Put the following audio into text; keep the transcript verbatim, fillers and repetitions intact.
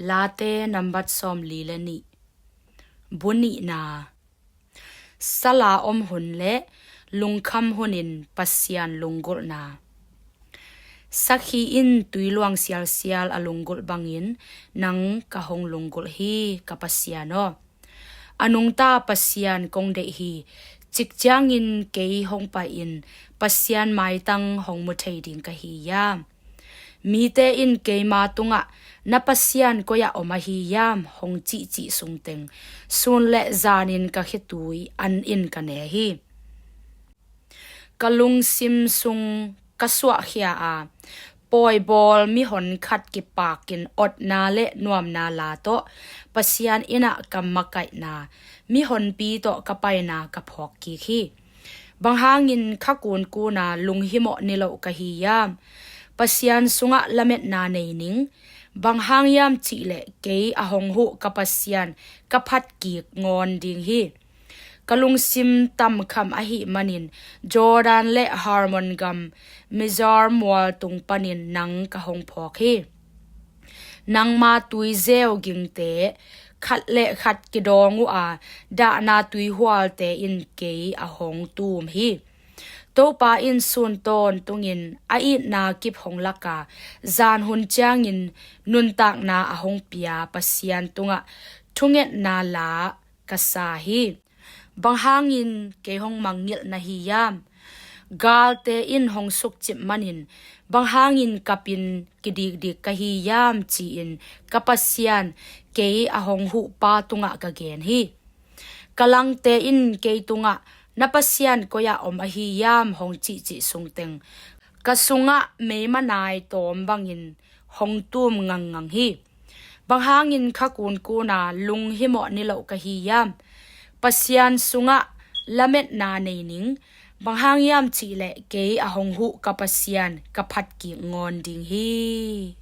Late nambat sawmli le nih. Bu nihna. Sala om hun le lungkham hunin Pasian lunggulhna. Sakhi in tui luang sialsial a lunggulh bangin nang ka hong lunggulh hi, ka Pasian aw. A nungta Pasian kong deih hi. Cik ciangin kei hong pai-in Pasian maitang hong mu thei ding ka hi hiam? Mite in keima tungah, "Na Pasian koi-ah om ahi hiam?" hong cihcih sungteng, sun le zanin ka khitui an in ka ne hi. Ka lungsim sung ka suahkhia a, pawibawl mihon khat kipakin otna le nuamna la tawh Pasian innah ka makaihna, mihonpi tawh ka paina ka phawk kik hi. Bang hangin kha kunkuna lunghimawh niloh ka hi hiam? Pasian sungah lametna nei ning. Bang hang hiam cihleh kei a hong huh ka Pasian ka phat kik ngawn ding hi. Ka lungsim tamkham ahih manin Jordan le Hermon gam Mizar mual tung panin nang ka hong phawk hi. Nangma tuizeu gingte khat le khat kidawng uh a, dahna tuihualte in kei a hong tum hi. Topa in sun tawntungin a itna kip hong lak a, zan hun ciangin nuntakna a hong pia Pasian tungah thungetna la ka sa hi. Bang hangin kei hong mangngilh na hi hiam? Galte in hong sukcip manin, "Bang hangin kapin kidikdik ka hi hiam?" ci-in ka Pasian, kei a hong huhpa tungah ka gen hi. Ka langte in kei tungah, "Na Pasian koi-ah om ahi hiam?" hong cihcih sungteng, ka sungah meima nai tawm bangin hong tum ngangngang hi. Bang hangin kha kunkuna lunghimawh niloh ka hi hiam? Pasian sungah lametna nei ning. Bang hang hiam cihleh kei a hong huh ka Pasian ka phat kik ngawn ding hi.